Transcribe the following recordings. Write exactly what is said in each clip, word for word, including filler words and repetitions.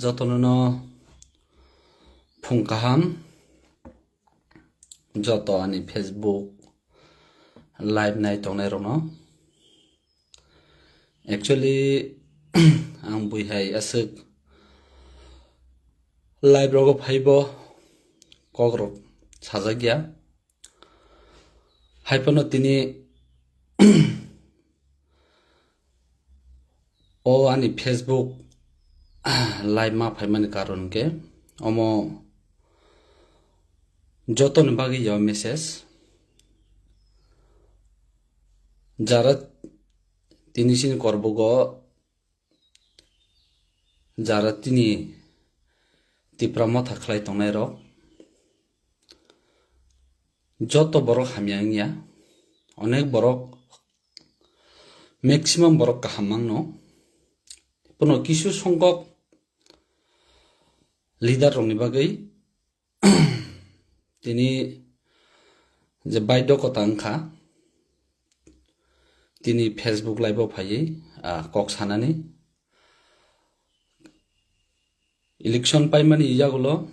Jotono no phung kaham, joto ani Facebook live nai tongnai rokno. Actually, ang bui hai aswk live rogo phaibo kok rok sajak ya. Hai phano tini o ani Facebook live ma phaimani karon khe omo jotoni bagwi ya message. Jara tini sini korbogo, jara tini Tipra Motha khlai tongnai rok, joto borok hamya wngya, onek borok, maximum borok kaham mangno. Pono kisu songkok leader rokni bagwi tini je baidokota wngkha, tini Facebook live o phaiwi, ah, kok sanani. Election paimani yagulo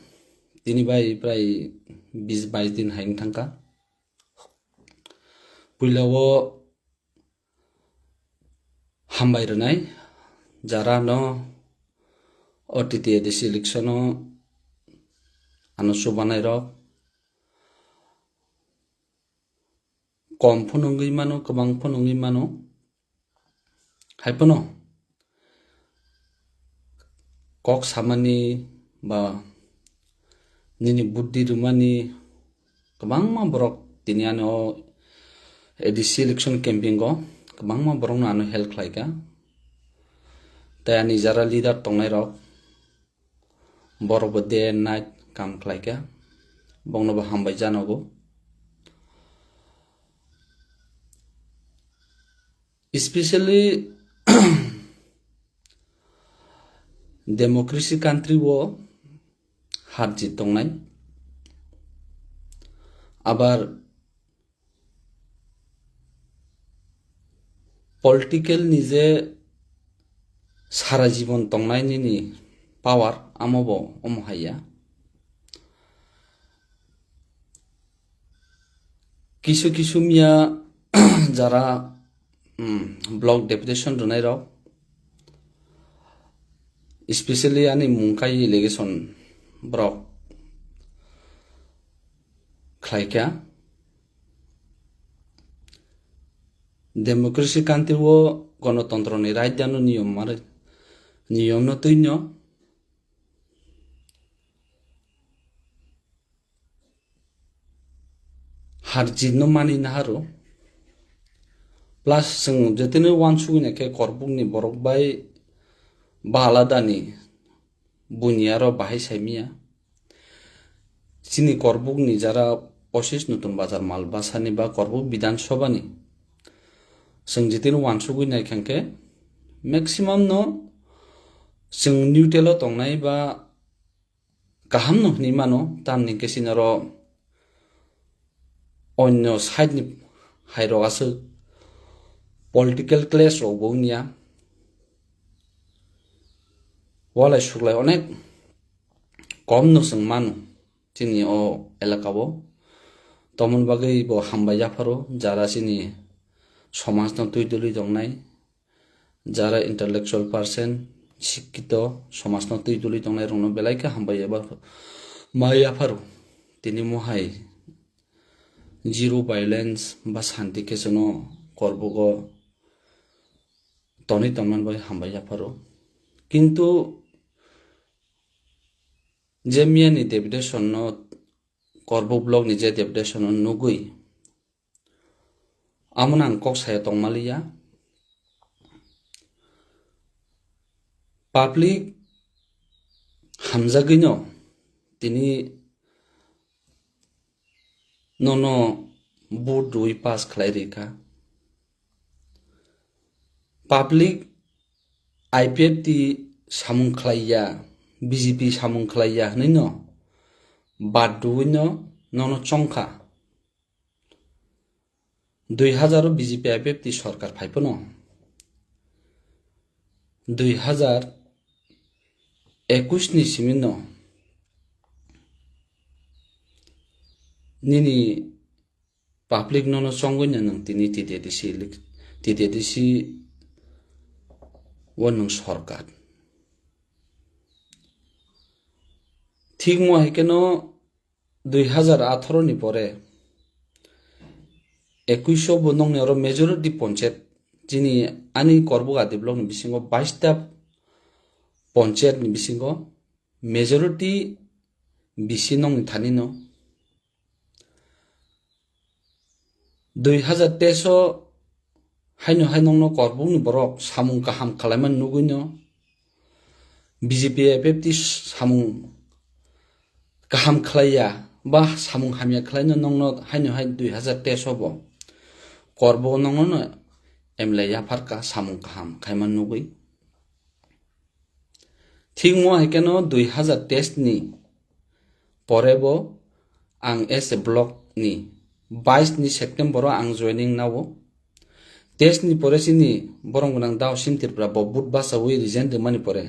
tini bai prai bis bais din hai wng thangkha. Puila o hambai rwnai, jara no O T T A D C election o ano chubanai rok kom phano wngwi mano, kwbang phano wngwi mano. Hai phano kok samani ba nini buddhi rwmani kwbangma borok tini ano A D C election campaign o kwbangma borokno ano help khlaikha. Tei ani jara leader tongnai rok, borok bo day and night kam khlaikha, bongno bo hambai janogo. Especially democracy country o har jit tongnai. Abar political ni je sara jibon tongnai nini power, amo bo omo hai ya. Kisu kisu miya jara, mm, block deputation rwnai rok, especially ani mungkai allegation borok khlaikha. Democracy country o gonotontro ni right ano niyom mare, niyom no twi no har jit no mani naharo. Plus chwng jotoni wansugwi naikhe korbuk ni borok bai ba alada ni buini aro bahai saimiya. Chini korbuk ni jara Osis Nutun Bazar Malbasa ni ba korbuk Bidhan Sabha ni chwng jotoni wansugwi naikha khe maximum no chwng neutral o tongnai ba kaham no hwnwi mano, tamni hwnkhe chini oro onyo side ni hai rok aswk political clash rok bo wngya, walai suklai onek kom no chwng mano chini o elaka o. Tomoni bagwi bo hambai yapharo jara chini somaj no twi duli tongnai. Jara intellectual person, sikkito, somajno twi tuli tongnai rokno belai khe hambai eba ma yapharo. Tini mohai zero violence ba santi khe chwngno korbugo tonwi tongmani bai hambai yapharo. Kintu je miyani deputation no, korbuk block ni je deputation no nugwi, amo no ang kok saya tongmaliya. Public hamjagwino tini nono vote rwi pass khlai rikha. Public I P F T samung khlaiya, B J P samung khlaiya hwnwino bad rwino nono chongkha. Dui hazar o B J P I P F T sorkar phai phano dui hazar ekush ni simi no nini public nono chongwi no nwng tini T T A D C elec-, T T A D C o nwng sorkar. Thik mo hai khe no dui hazar atharo ni pore ekush o bo nongni oro majority ponchayat, chini ani Korbuk A D block ni bisingo bais ta ponchayat ni bisingo majority B C nongni thani no. Dui hazar teis o haino hai nongno Korbukni borok samung kaham khlaimani nugwino B J P F F T samung kaham khlaiya ba samung hamya khlaino nongno haino hai dui hazar teis o bo Korbuk nongno M L A yapharka samung kaham khaimani nugwi. Thik mo hai khe no dui hazar teis ni pore bo ang as a block ni bais ni September o ang joining nao. Teis ni pore chini borong gwnang Dao Sim Tripura bo but basawi resign rwmani pore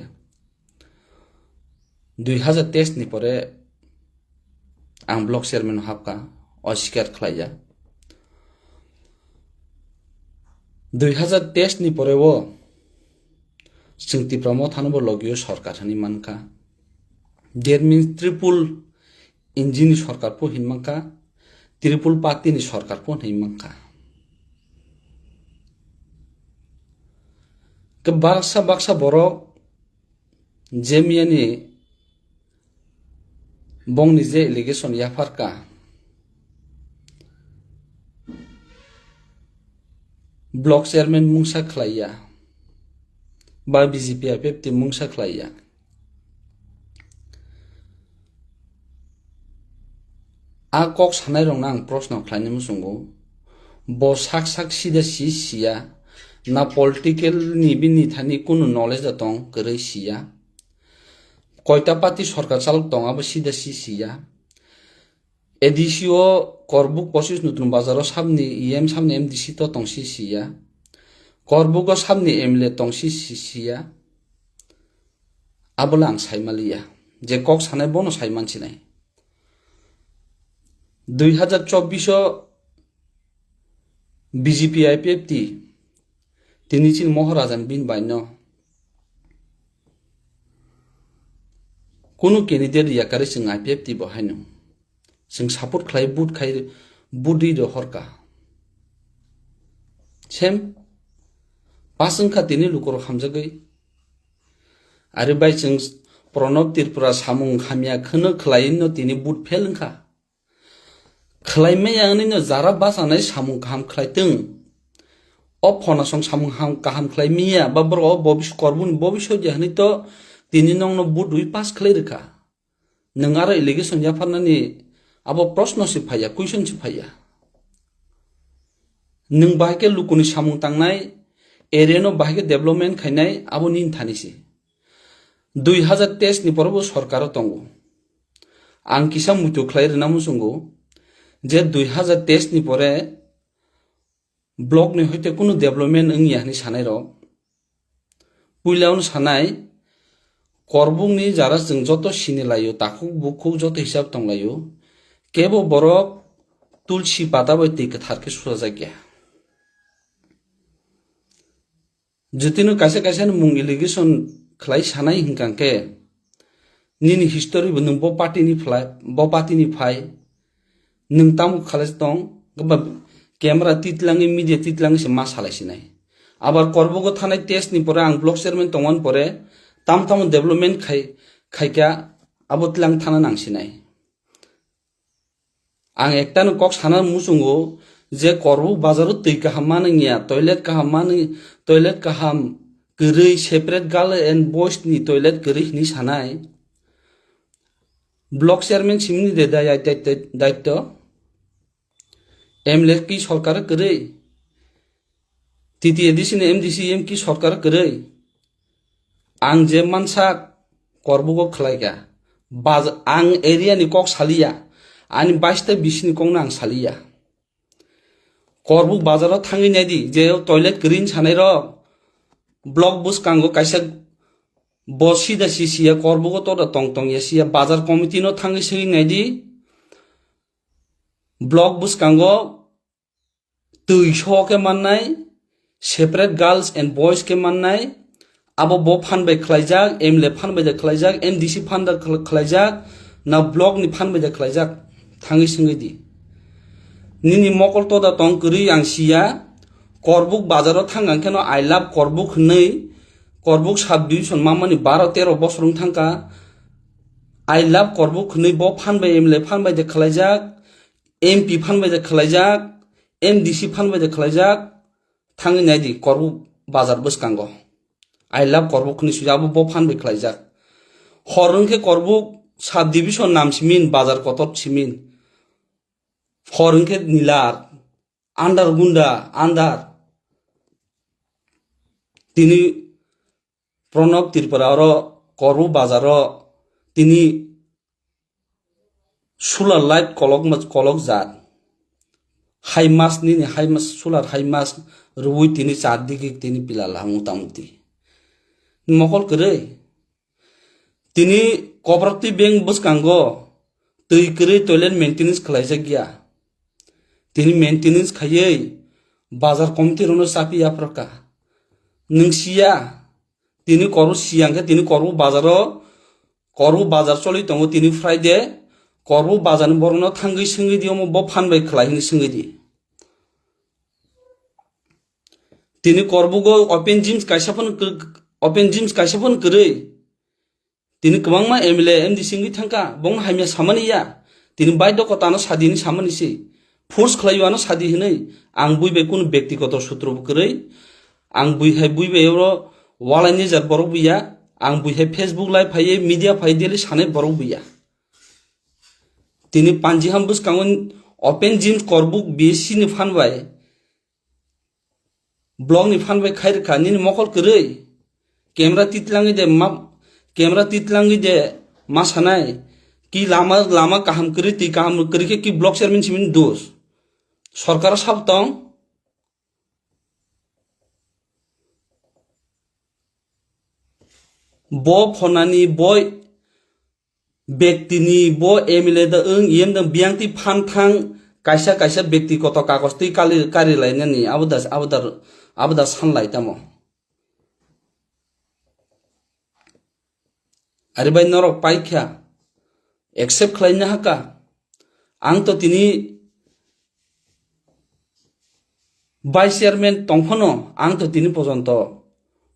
dui hazar teis ni pore ang block chairman hapka, osikar khlaiya. Dui hazar teis ni pore o chwng Tipra Mothano bo logio sorkar hinwi mankha. That means triple engine ni sorkar pho hin mankha, triple party ni sorkar pho hin mankha. Ke baksa baksa borok je miyani bongni je allegation yapharka, block chairman mungsa khlaiya ba B J P F F T mungsa khlaiya. A kok sanai rokno ang proshno khlainai muchungo, bo sak sak sida si siya, na political ni bini thani kunu knowledge da tong kwrwi siya. Koita party sorkar chalok tong abo sida si siya. A D C o Korbuk pochis Nutun Bazar o sabni E M sabni M D C to tong si siya. Korbuk o sabni M L A tong si si siya. Abola ang saimaliya. Je kok sanai bono saiman sinai. Dui hazar chobbish o B J P I P F T tini chini Moharajan bin bai no kunu candidate yakarwi chwng I P F T bo haino. Chwng support khlai vote khai vote ri rohorka. Sem pas wngkha tini lukurok hamjagwi. Ari bai chwng Pranab Tripura samung hamya khwno khlai no tini vote fail wngkha. Khlai maya wngwi no jara bachanai samung kaham khlai twng. O phonasong samung ham kaham khlai miya ba borok o bobis-, korbuni bobisot ya hwnwi to tini nongno vote rwi pass khlai rwkha. Nwng aro allegation yapharnani abo proshno se phaiya, question se phaiya. Nwng bahai khe lukuni samung tangnai, area no bahai khe development khainai, abo nini thani se. Dui hazar teis ni pore bo sorkar o tongo. Ang kisa muitu khlai rwna muchungo je dui hazar teis ni pore block ni hoite kunu development wngya hinwi sanai rok. Puila wng sanai, Korbuk ni jara chwng joto sini laio, takhuk bukhuk joto hisab tong laio. Kebo borok tulsi pata bai twi kwthar khe suchajak ya. Jotino kaisa kaisa ni mung allegation khlai sanai hinkha khe, nini history bo nwng bo party ni phlai, bo party ni phai, nwng tamo khalai tong, ba camera titlangwi, media titlangwi se ma salai sinai. Abar Korbogo thanai test ni pore ang block chairman tongmani pore tam tamo development khai, khaikha abo tlang thana nang sinai. Ang ekta no kok sana muchungo je Korbuk bazar o twi kaham manwi ya, toilet kaham manwi, toilet kaham kwrwi, separate girl and boys ni toilet kwrwi hinwi sanai. Block chairman simini de dai-, dai-, dai-, daitto. M L A ki sorkar kwrwi. T T A D C ni M D C M ki sorkar kwrwi. Ang je mansa Korbugo khlaikha. Baj-, ang area ni kok saliya. Ani baista bisini kokno ang saliya. Korbuk bazaro thangwi naidi je toilet kwrwi sanai rok. Block bwskango kaisa Bo sida si siya, korbugo toda tong tong ya siya, bazar committee no thangwi swngwi naidi. Block bwskango twi so khe mannai, separate girls and boys khe mannai, abo bo phan bai khlaijak, M L A phan bai da khlaijak, M D C phan da khl-, khlaijak, na block ni phan bai da khlaijak, thangwi swngwi di. Nini mokol toda tong kwrwi ang siya, Korbuk bazaro thang ang kheno I love Korbuk hwnwi, Korbuk sub division mamani baro tero bosor wng thangkha, I love Korbuk hwnwi bo phan bai M L A phan bai da khlaijak, M P phan bai da khlaijak, M D C phan bai da khlaijak, thangwi naidi Korbuk bazar bwskango. I love Korbuk hwnwi swijak, abo bo phan bai khlaijak. Hor wngkhe Korbuk sub division nam simin, bazar kotor simin. Hor wngkhe nilar, andar gunda, andar. Tini Pranab Tripura oro Korbuk bazaro tini solar light kolok ma-, kolok jat. Hai mas nini hai mas, solar hai mas rwui tini char digi tini pilala mota moti. Mokol kwrwi. Tini Koprokti bank bwskango twi kwrwi toilet maintenance khlaijak ya. Tini maintenance khaiwi bazar committee rokno chapi yapharkha. Nwng siya, tini Korbuk siya hwnkhe tini Korbuk bazaro, Korbuk bazar choli tongo tini Friday, Korbuk bazarni borokno thangwi swngwi di, omo bo phan bai khlai hwnwi swngwi di. Tini Korbugo open gyms kaisa phano kw-, open gyms kaisa phano kwrwi. Tini kwbangma M L A, M D C wngwi thangkha, bongno hamya samani ya. Tini baidhokotano sadi hinwi samani se. Force khlaiwi ano sadi hinwi. Ang bui bai kunu byaktigoto sutro bo kwrwi. Ang bui hai bui bai oro walai nijak borok bui ya. Ang bui hai Facebook live phaiwi media phai daily sanai borok bui ya. Tini Panjiham bwskango open gyms Korbuk B S C ni phan bai block ni phan bai khai rwkha, nini mokol kwrwi. Camera titlangwi de ma, camera titlangwi de ma sanai. Ki lama, lama kaham kwrwi, twi kaham kwrwi khe ki block chairman simi dos. Sorkar sab tong. Bo phonani, bo bektini, bo M L A da wng, iyem da biyang twi phan thang kaisa kaisa bektigoto kagoj twi kali, kari lainani abo da, abo da, abo da san lai tamo. Ari bai norok paikha, accept khlaina haka. Ang to tini vice chairman tongphano, ang to tini pojonto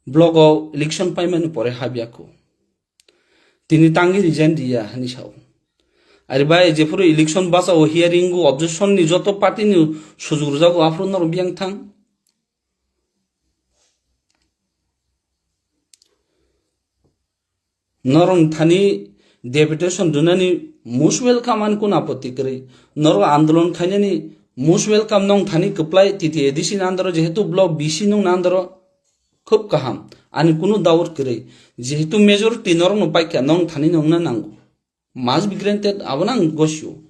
blogo election paimani pore habyaku. Tini tangi resign riya hwnwi sao. Ari bai jephuru election bachao hearing o objection ni joto party ni sujuk rwjago aphuru norok biyang thang. Norok thani deputation dunani most welcome ani kunu apatti kwrwi. Norok andolon khainani most welcome nong thani kwplai T T A D C ni andaro jehetu block B C nung andaro khub kaham. Ani kunu doubt kwrwi. Jehetu majority norok no paikha nong thani nongna nango. Must be granted, abono ang gosio.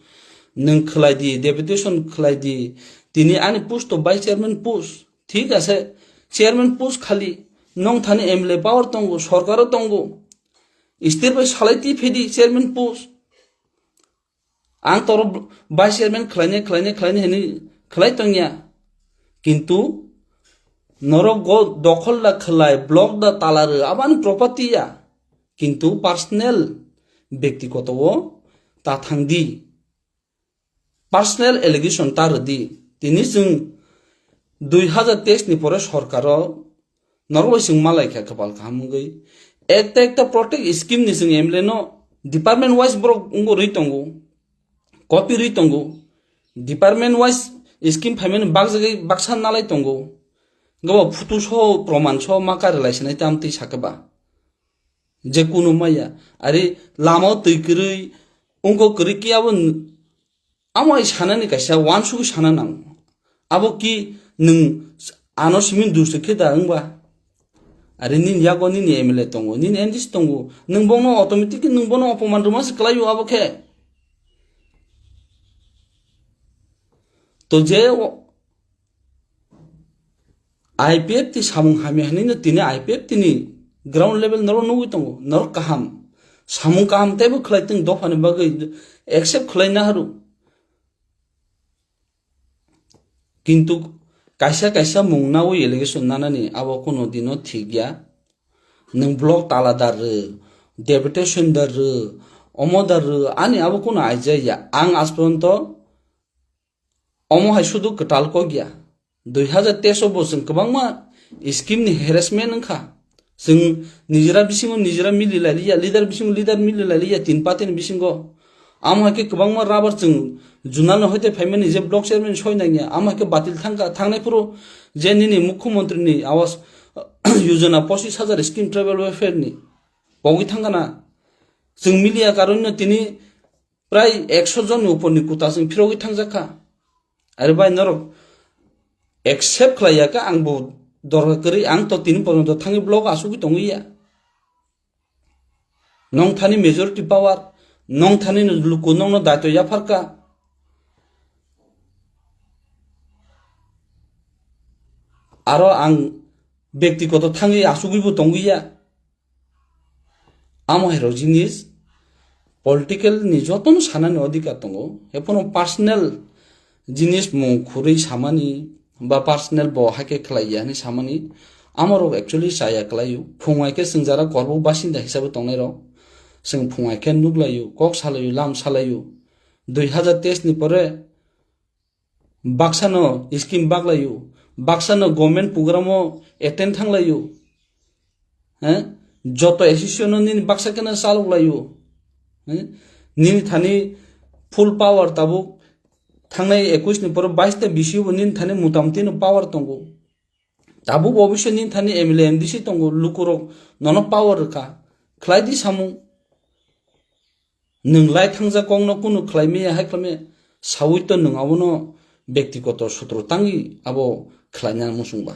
Nwng khlai di, deputation khlai di. Tini ani post to vice chairman post. Thik ase, chairman post khali. Nong thani M L A power tongo, sorkaro tongo. State bai salai ti phedi chairman post. Ang toro vice chairman khlaine, khlaine, khlaine hini khlai tongya. Kintu norok go dokhol da khlai, block da tala rw, abani property ya. Kintu personal, bektigoto o ta thang di. Personal allegation ta rw di. Tini chwng dui hazar teis ni pore sorkaro norok bai chwng malai kha kwpal kaham wngwi. Ekta ekta protect scheme ni chwng M L A no department wise borok wngwi rwi tongo. Copy rwi tongo. Department wise scheme phaimani bakjagwi baksa nalai tongo. Gabo photo so, proman so ma kari lai sinai tam twi sakhe ba. Je kunu maya. Ari lama twi kwrwi, wngkok kwrwi ki abo n-, amo ai sanani kaisa wansugwi sana nango. Abo ki nwng ano simi dusto khe da wngba? Ari nini yago nini M L A tongo, nini M D C tongo. Nwng bono automatic nwng bono opoman rwma se kwlaio abo khe. To je o-, I P F T samung hamya hinwi no tini I P F T ni Ground level norok nugwi tongo, norok kaham. Samung kaham teibo khlai tong dophani bagwi accept khlai naharu. Kintu kaisa kaisa mung nawi allegation nanani abo kuno dino thik ya. Nwng block tala dar rw, deputation dar rw, omo dar rw, ani abo kuno aijak ya. Ang aaj porjonto omo hai sudu kwtal kok ya. Dui hazar teis o bo chwng kwbangma scheme ni harassment wngkha. Chwng nijera bisingo nijera mili lai liya, leader bisingo leader mili lai liya, tin party ni bisingo. Amo hai khe kwbangma rubber chwng junal no hoite phaimani je block chairman soi nang ya, amo hai khe batil thangkha, thangnai phuru je nini mukhyamantri ni awas yojana pochis hajar scheme tribal welfare ni pogwi thangkha na. Chwng miliya karon no tini prai ekso jon ni upor ni kuta chwng phirogwi thangjak kha. Are bai norok accept khlai ya khe ang bo dorkar kwrwi, ang to tini porjonto thangwi block asugwi tongwi ya. Nong thani majority power, nong thani luku nongno daito yaphar kha. Aro ang bektigoto thangwi asugwi bo tongwi ya. Amo hai rok jinis political ni jotono sanani odhikar tongo. Hephono personal jinis mung khurwi samani ba personal bo haikhe khlai ya hinwi samani, amo rok actually chaya kwlaio. Phung hai khe chwng jara korbo basinda hisabe tongnai rok, chwng phung hai khe nuglaio, kok salaio, lam salaio. Dui hazar teis ni pore baksa no scheme baklaio, baksa no government program o attend thanglaio, he? Joto association no nini baksa khe no chalok laio, he? Nini thani full power tabuk thangnai ekush ni pore bais ta bisi bo nini thani motamoti no power tongo. Tabuk obviously nini thani M L A, M D C tongo, lukurok nono power rwkha, khlai di samung. Nwng lai thangjak kokno kunu khlai maya hai khlai maya saui to nwng abono bektigoto sutro tangwi abo khlaina muchung ba.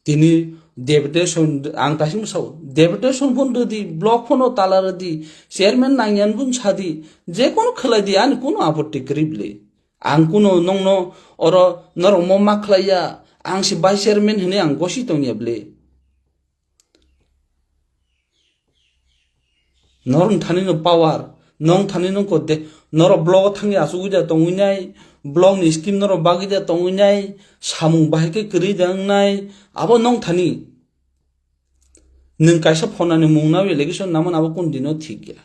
Tini deputation ang taising sao, deputation phone rwdi, block phone o tala rwdi, chairman nangyan bun sadi, je kono khlai di, ani kono apotti kwrwi bwle. Ang kuno nongno oro norok mo ma khlai ya, ang se vice chairman hinwi ang gosi tong ya bwle. Norok thani no power, nong thani no ko de, norok block o thangwi asugwi da tongwi nai, block ni scheme norok bagwi da tongwi nai, samung bahai khe kwrwi da wng nai, abo nong thani. Nwng kaisa phonani mung nawi allegation naman abo kun dino thik ya.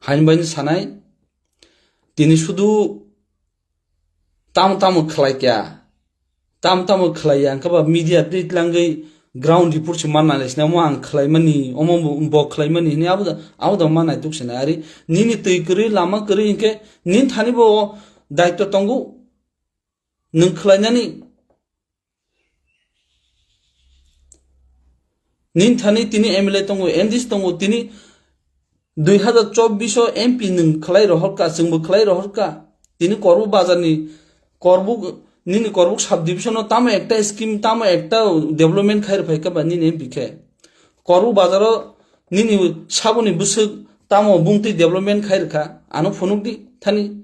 Hain bai sanai, tini sudu tamo tamo khlai kya, tamo tamo khlai ya, wngkha ba media twi tlangwi ground report se manna le sina mo ang khlai mani, omo bo, bo khlai mani hini abo da, abo da manai tuk sina ari nini twi kwrwi lama kwrwi hinkhe nin thani bo daityo tongo nwng khlai nani. Nin thani tini M L A tongo, M D C tongo, tini dui hazar chobbish o M P nwng khlai rohor kha, chwngbo khlai rohor kha. Tini Korbuk bazar ni, Korbuk, nini Korbuk sub division o tamo ekta scheme, tamo ekta development khai rwphai kha ba nini M P khe. Korbuk bazar o nini saboni bwswk tamo bumtwi development khai rwkha, ano phunuk di thani.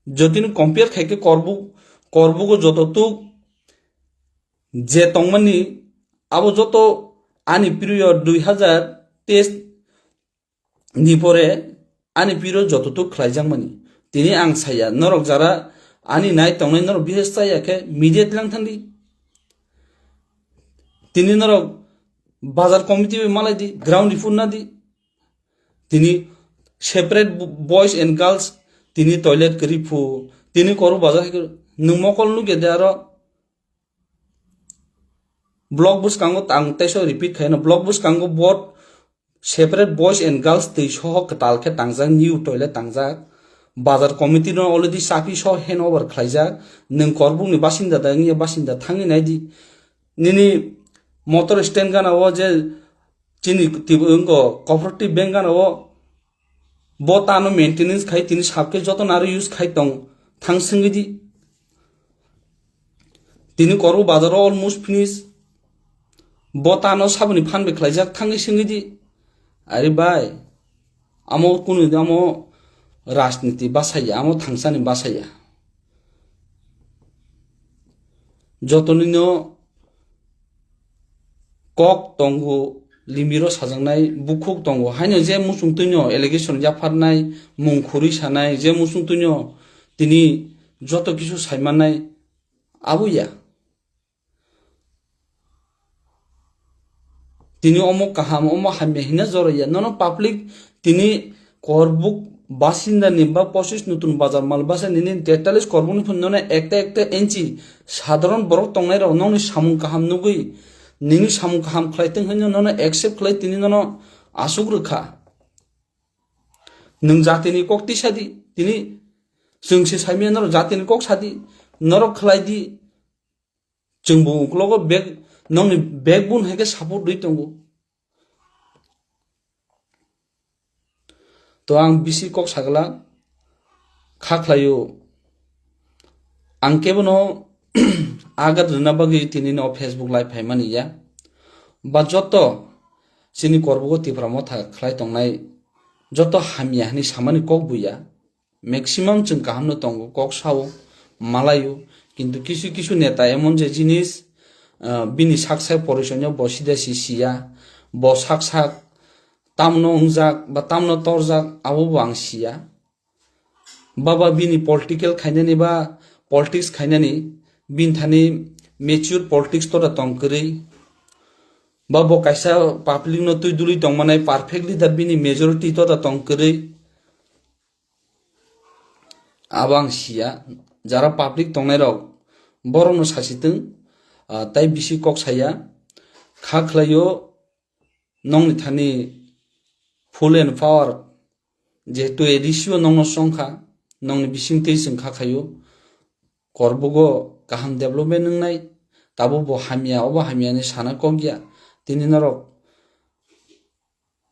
Jotini compare khai khe Korbuk, Korbugo joto tuk je tongmani abo joto ani period dui hazar teis ni pore ani period joto tuk khlaijakmani. Tini ang saya, norok jara ani nai tongnai norok bihis chaya khe media tlang thangdi. Tini norok bazar committee bai malai di, ground report na di. Tini separate bo-, boys and girls tini toilet kwrwi phu, tini Korbuk bazar hai kwrwi. Nwng mokol nugya de aro block bwskango ang teisa repeat khaino, block bwskango board separate boys and girls twi soho kwtal khe tangjak, new toilet tangjak. Bazar committee no already chapi so hand over khlaijak. Nwng Korbuk ni basinda da wngya basinda thangwi nai di. Nini motor stand gana o je chini twi wngkho cooperative bank gana o, bo tano maintenance khai tini sabkhe joto naro use khai tong, thang swngwi di. Tini Korbuk bazar o almost finish. Bo tano saboni phan bai khlaijak, thangwi swngwi di. Ari bai, amo kunu amo rajniti basaya, amo thangsani basaya. jotonino kok tongo, limiro sajaknai bukhuk tongo, haino je muchungtwino allegation yapharnai, mung khurwi sanai, je muchungtwino tini joto kisu saimannai, abo ya. Tini omo kaham, omo hamya hina joraya. Nono public tini Korbuk basindani ba posis nutun bazar mal basa nini tetallis Korbukni phun nono ekta ekta inchi sadharon borok tongnai rok nokni samung kaham nugwi, nini samung kaham khlai tong hwnwi nono accept khlai tini nono asuk rwkha. Nwng jatini kok tisadi, tini chwng se saimanya norok jatini kok sadi, norok khlai di, chwngbo uklogo bag, nokni backbone hai khe support rwi tongo. To ang bisi kok sagla kha khlaio, ang kebono agat rwna bagwi tini no Facebook live phaimani ya, ba joto chini Korbugo Tipra Motha khlai tongnai joto hamya hwnwi samani kok buya. Maximum chwng kahamno tongo, kok sao, malaio, kintu kisu kisu neta emon je jinis, ah, bini sak sak porisoino bo sida si siya, bo sak sak tamno wngjak ba tamno torjak, abo bo ang siya. Baba bini political khainani ba politics khainani, bini thani mature politics toda tong kwrwi, ba bo kaisa public no twi dului tongmanai perfect leader bini majority toda tong kwrwi. Abo ang siya, jara public tongnai rok borok no sasi tong, ah, tai bisi kok saya, kha khlaio nokni thani full and power, jehetu A D C o nokno chongkha, nokni bising twi chwng kha khaio, Korbugo kaham development wngnai, tabuk bo hamya, obo hamya ni sana kok ya, tini norok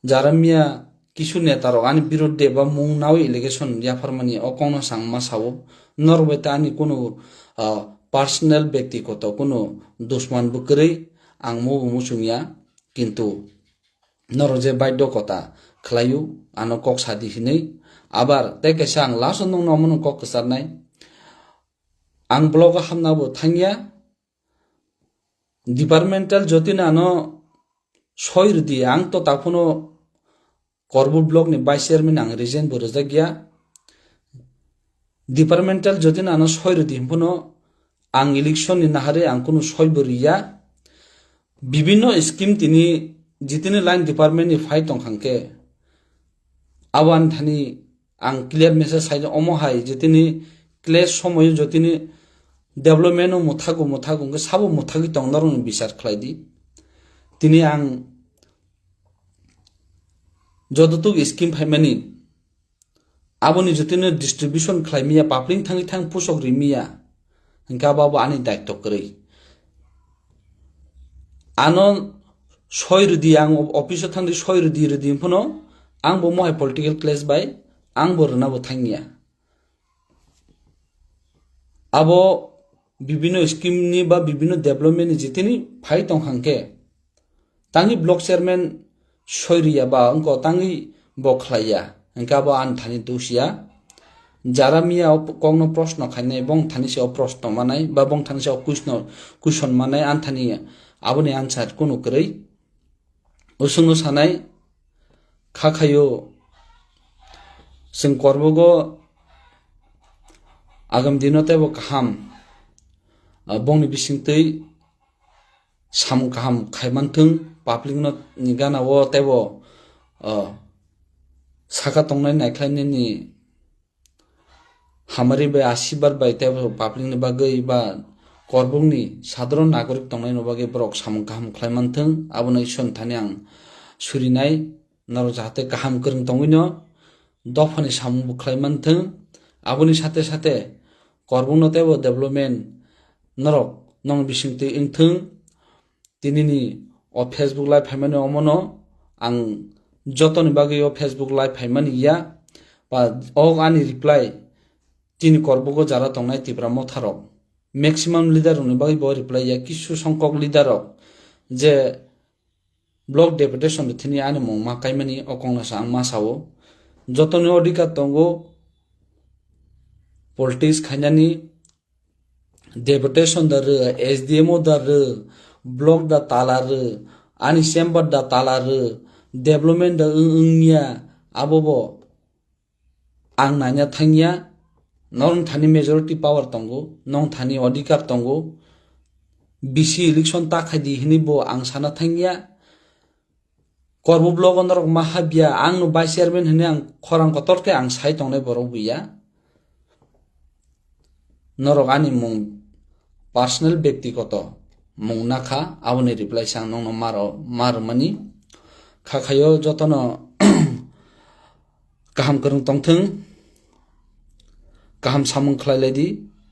Jaramia kisu neta rok ani birudde ba mung nawi allegation yapharmani o kokno chwng ma sao. Norok bai ta ani kunu, ah, personal byaktigoto kunu dusman bo kwrwi ang mo bo muchung ya, kintu norok je baidyo kota khlaio ano kok sadi hinwi. Abar tei kaisa ang last o nokno omono kok kwcharnai. Ang blogo hamna bo thangya. Departmental jotino ano soi rwdi, ang to taphano Korbuk block ni vice chairman ang resign bo rwjak ya. Departmental jotino ano soi rwdi hwnphano ang election ni naharwi ang kunu soi bo rwya. Bibinno scheme tini jitini line department ni phai tongkha hwnkhe abo ani thani ang clear message sai omo hai je tini clash somoyo je tini development o mothago mothago hwnkhe sabo mothagwi tong norokni bichar khlai di. Tini ang jototuk scheme phaimani aboni je tini distribution khlai miya, public thangwi thang pusok ri miya. Hingke abo, abo ani daitto kwrwi. Ano soi rwdi, ang office o thangdi soi rwdi, rwdi hwnphano ang bo mohai political clash bai ang bo rwna bo thangya. Abo bibino scheme ni ba bibino development ni jitini phai tong hangke, tangwi block chairman soi rwya ba wngkha tangwi bo khlaiya, hingke abo ani thani dos ya. Jara miya o kokno proshno khainai, bong thani se o proshno manai, ba bong thani se o kushno, kushon manai, ani thani aboni answer kunu kwrwi. Usungno sanai kha khaio, chwng korbogo agam dino teibo kaham, ah, bongni bisingtwi samung kaham khai manthwng, public no ni gana o teibo, ah, saka tongnai naikhlai nini hamari bai asibar bai teibo public ni bagwi ba korbuk ni sadharon nagorik tongnai ni bagwi borok samung kaham khlai manthwng, abono Isor ni thani ang surinai. Norok jahate kaham kwrwng tongwino dophani samung bo khlai manthwng. Aboni sate sate korbukno teibo development norok nong bisingtwi wngthwng. Tinini o Facebook live phaimani omono ang jotoni bagwi o Facebook live phaimani ya. Ba o ani reply tini korbugo jara tongnai Tipra motharok maximum leader rokni bagwi bo reply ya. Kisu songkok leader rok je block deputation rok thini ani mung ma kaimani o kokno sa ang ma sao. Jotoni odhikar tongo politics khainani, Deputation da rw, S D M O da rw, block da tala rw, ani chamber da tala rw, development da wng wngya, abo bo ang naina thangya. Norok thani majority power tongo, nong thani odhikar tongo, bisi election ta khai di hinwi bo ang sana thangya. Korbu blogo norok ma habya, ang no vice chairman hinwi ang khorang kotor khe ang sai tongnai borok buya. Norok ani mung personal, byaktigoto mung nakha, aboni reply se ang nongno maro, marmani. Khakhayo jotono kaham kwrwng tongthwng, kaham samung khlai lai di,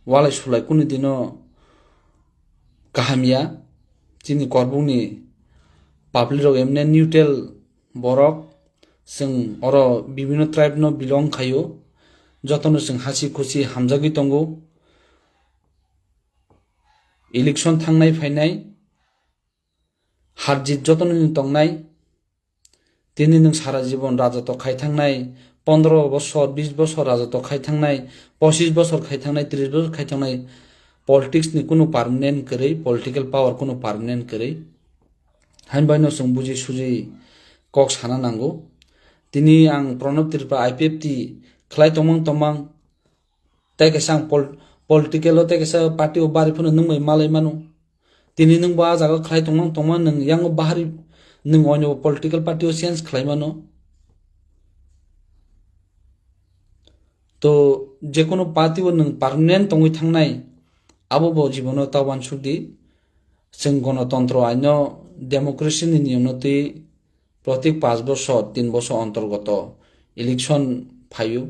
walai sulai kunu dino kaham ya. Chini korbukni public rok emne neutral borok, chwng oro bibino tribe no belong khaio, jotono chwng hasi khusi hamjagwi tongo. Election thangnai phainai, harjit jotono ni tongnai. Tini nwng sara jibon rajato khai thangnai, pondro bosor, bis bosor rajato khai thangnai, pochis bosor khai thangnai, tris bosor khai thangnai, politics ni kunu permanent kwrwi, political power kunu permanent kwrwi. Hain bai no chwng buji suji kok sana nango. Tini ang Pranab Tripura I P F T khlai tongmang tongmang, tei kaisa ang pol-, political o tei kaisa party o bari phano nwng bai malai mano. Tini nwng bo ah jaga khlai tongmang tongmang, nwng yango bahari, nwng oino political party o change khlai mano. To jekono party o nwng permanent tongwi thangnai, abo bo jibono ta uansuk di. Chwng gonotontro aino democracy ni niyomno twi protik panch bosor, tin bosor ontorgoto election phaio.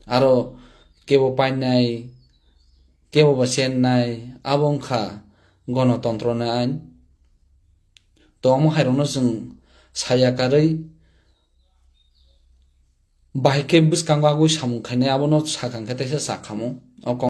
Aro kebo painai, kebo ba chennai, abo wngkha gonotontro ni ain. To omo hairokno chwng saya karwi bahai khe bwskango agwi samung khainai, abono sakang khe teisa sakhamu. O